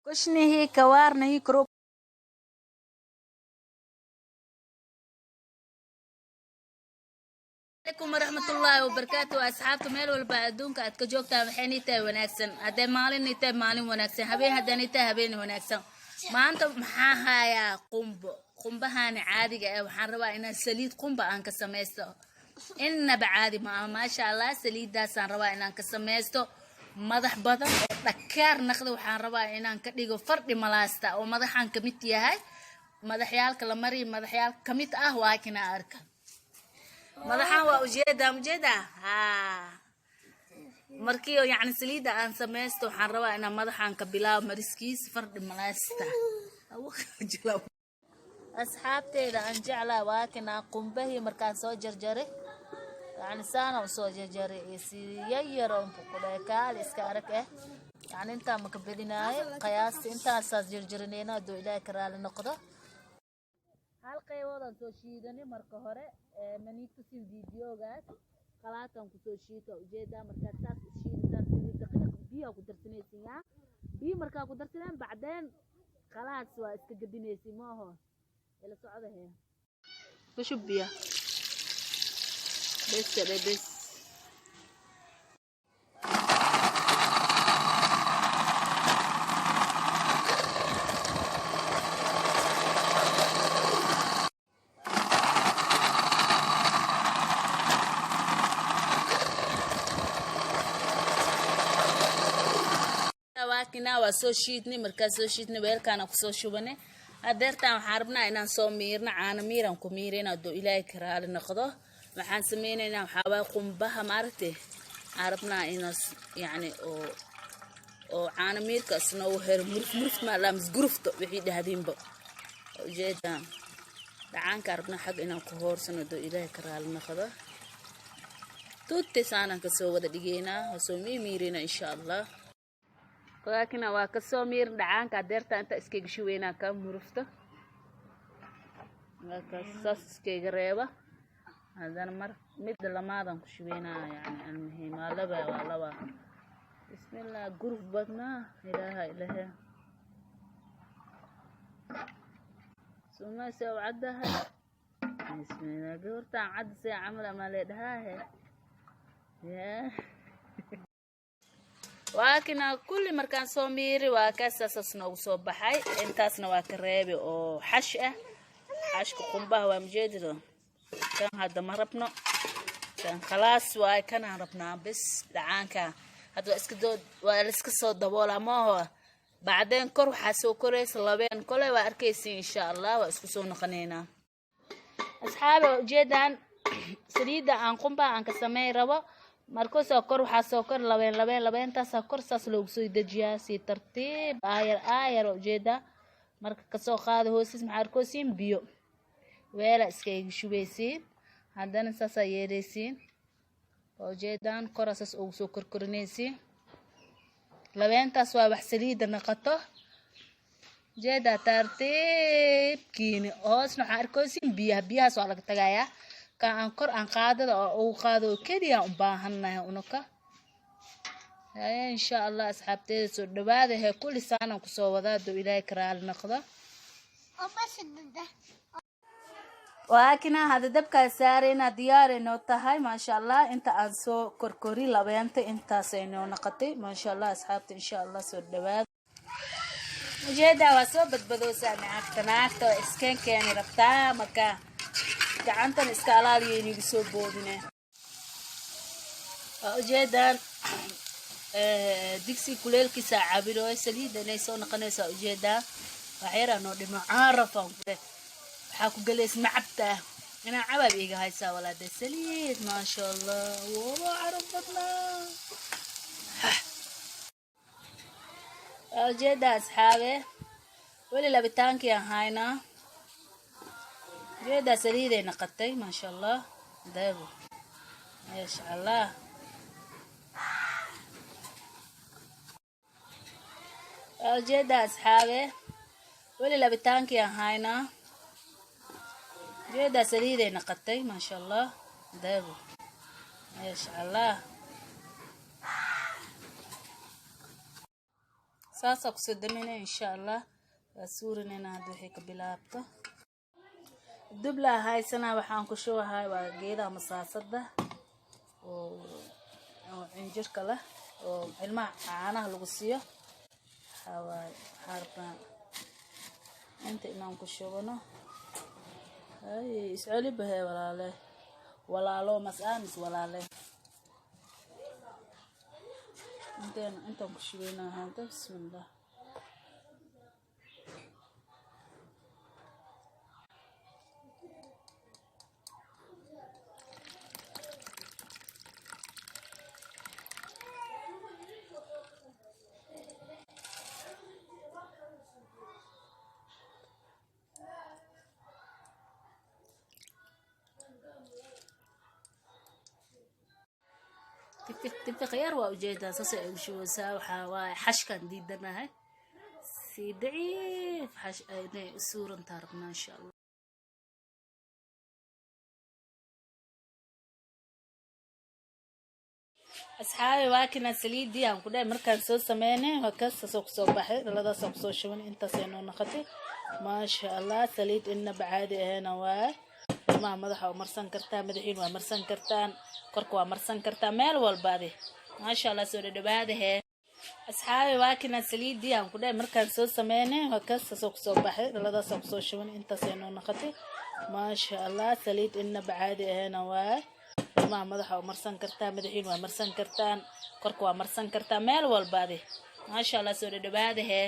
कुछ नहीं, कवार नहीं करो। Alaykum waraxmatullaahi wabarakaatu. Asxaabta meel walba adduunka aad ka joogtaan, waxaynay tahay wanaagsan. Haddee maalinay tahay, maalin wanaagsan. Habeen haddaanay tahay, habeen wanaagsan. Maanta maxaa hayaa? Qumbo. Qumbahaani caadiga ah waxaan rabaa inaan saliid qumba aan ka samaysto. Innaba caadi ma aha, maasha Allah. Saliiddaasaan rabaa inaan ka samaysto madax badan oo dhakaar naqda. Waxaan rabaa inaan ka dhigo fardhi malaasta oo madaxaan kamid yahay, madaxyaalka la mariyo, madaxyaal kamid ah. Waa kina arka madaxaan, waa ujeedaa, ujeedaa. Ha markii yacni saliidda aan samaysto, waxaan rabaa inaan madaxaan ka bilaabo mariskiis fardhi malaasta. Asxaabteeda aan jeclaa, waa kinaa qumbahii markaan soo jarjaray, yacni saana usoo jarjaray si yayar oo kudhekaal iska arag eh. Yacni intaa maka bedinaayo, qiyaasta intaasaas jarjaraneyna hadduu Ilaahay ka raali noqdo. Hal qayboodaan soo shiidanay marka hore, maniitusin videogaas qalaatan kusoo shiita. Ujeedaa, markaad saas u shiidataan sidii daqiiq, biyaa ku darsanaysin. Yaa biyo markaa ku darsaneen, bacdeen khalaas waa iska gedinaysin. Maaho ila socda hee, ku shub biya bes dhe bes. Waakina waa soo shiidnay. Markaa soo shiidnay, weelkaana kusoo shubanay. Hadeertaan waxaan rabnaa inaan soo miirno. Caano miiraan ku miirayna hadduu Ilaahay ka raali noqdo. Waxaan sameynaynaa waxaa waaye qumbaha maaragtay aan rabnaa inaas yacni oo caano miirka isna uu hero muruf muruf maa mis gurufta wixii dhahdiinba. Ujeedaan dhacaanka rabnaa xag inaan ku hoorsano hadduu Ilaahay ka raali noqdo. Tuuti saanaan kasoo wada dhigeynaa, waa soo miimiirina insha Allah. Laakina waa kasoo miirin dhacaanka. Adeerta inta iskaga shuweynaa ka murufta, saas iskaga reeba. Haddana mar midda lamaadan ku shuweynaa. Yani almuhiim waa laba, waa laba. Bismillah, guruf badnaa. Ilaaha ilahe sumayse u caddahay. Bismillah, gabartaan cadda see camal amaa lee dhahaahe. Yaa waa kina kulli markaan soo miiri, waa kaasaasas noogu soo baxay. Intaasna waa ka reebi oo xash ah, xashka qumbaha waa majeedido. Kan hadda ma rabno, kan khalaas waay, kanaan rabnaa bis. Dhacaanka hadda waa iska doo, waa laiska soo daboolaa maaho. Bacdeen kor waxaa soo koraysa labeen kole, waa arkaysiin insha Allah. Waa isku soo noqonaynaa asxaabi. Waa ujeedaan saliidda aan qumbaha aan ka sameyn rabo. Markuusoo kor waxaa soo kor labeen, labeen, labeentaasaa kor saas loogu soo dejiyaa si tartiib, aayar aayar. Waa ujeedaa, marka kasoo qaada hoostiis maxaa arkoosiin? Biyo weela iskaga shubeysiin, haddana saasaa yeeleysiin. Waa ujeedaan, koraa saas ugu soo korkorinaysiin. Labeentaas waa wax saliidda naqato. Ujeedaa tartiibkiini hoosna waxaa arkoosiin biyaha. Biyahaas waa laga tagayaa. Kan aan kor aan qaadada oo ugu qaado oo keliya u baahannahay unaka. Haye, insha Allah asxaabteeda soo dhawaada hee. Kulli saanaan kusoo wadaa hadduu Ilaahay ka raali noqdo. Waakina hadda dabkaa saarayna, diyaar inoo tahay, maasha Allah. Inta aan soo korkori labeenta intaasay noo noqotay, maasha Allah. Asxaabta insha Allah soo dhawaada. Ujeedaa waa soo badbadoosaa naagta, naagta oo iskeen keeni rabtaa. Marka gacantan iska alaaliyo inigu soo boodine. Waa ujeedaan digsi kuleelkiisa cabirooy, saliidda inay soo noqonaysaa. Ujeedaa waxyaraa noo dhimo. Caarafaan kule waxaa ku galays macabta inaa cabaab iiga haysaa walaade saliid, maasha Allah, waba caraf badnaa. Waa ujeedaa asxaabe, weli labitaankii aan haynaa. Ujeedaa saliiday naqatay, maasha Allah, deebo, maasha Allah. Waa ujeedaa asxaabe, weli labitaankii aan haynaa. Ujeedaa saliiday naqatay, maasha Allah, deebo, maasha Allah. Saasaa kusoo daminay, insha Allah. Waa suurinayna hadda wixii ka bilaabto. Dublaa haysanaa, waxaan ku shubahay waa geedaha masaasada oo cinjirka leh oo ilmaha caanaha lagu siiyo. Waxaa waaye, waxaa rabnaa inta inaan ku shubano. Hay isceli bahe, walaale, walaalo mas aamis, walaale. Inteen intaan ku shubaynaa hadda. Bismillah. Tifiq tifiq yar waa ujeedaa, saasay ugu shubeysaa. Waxaa waaye xashkaan diidanahay, si daciif xash inay u suurantaa rabnaa, insha Allah. Asxaabi, waa kina saliidii aan ku dhahay markaan soo sameynay. Waa kaas, saasoo kusoo baxay. Dhaladaasaan kusoo shuban, intaasay noo noqotay, maasha Allah. Saliid inaba caadi ahayna waaye. Ilmaha madaxa waa marsan kartaa, madaxiin waa marsan kartaan, korka waa marsan kartaa, meel walbaadi, maasha Allah. Soo dhadhawaadahe, asxaabi. Waa kina saliidii aan ku dhahay markaan soo sameynay. Waa kaas, saasoo kusoo baxay. Dhaladaasaan kusoo shuban, intaasay noo noqotay, maasha Allah. Saliid inaba caadi ahayna waaye. Ilmaha madaxa waa marsan kartaa, madaxiin waa marsan kartaan, korka waa marsan kartaa, meel walbaadi, maasha Allah. Soo dhadhawaadahe.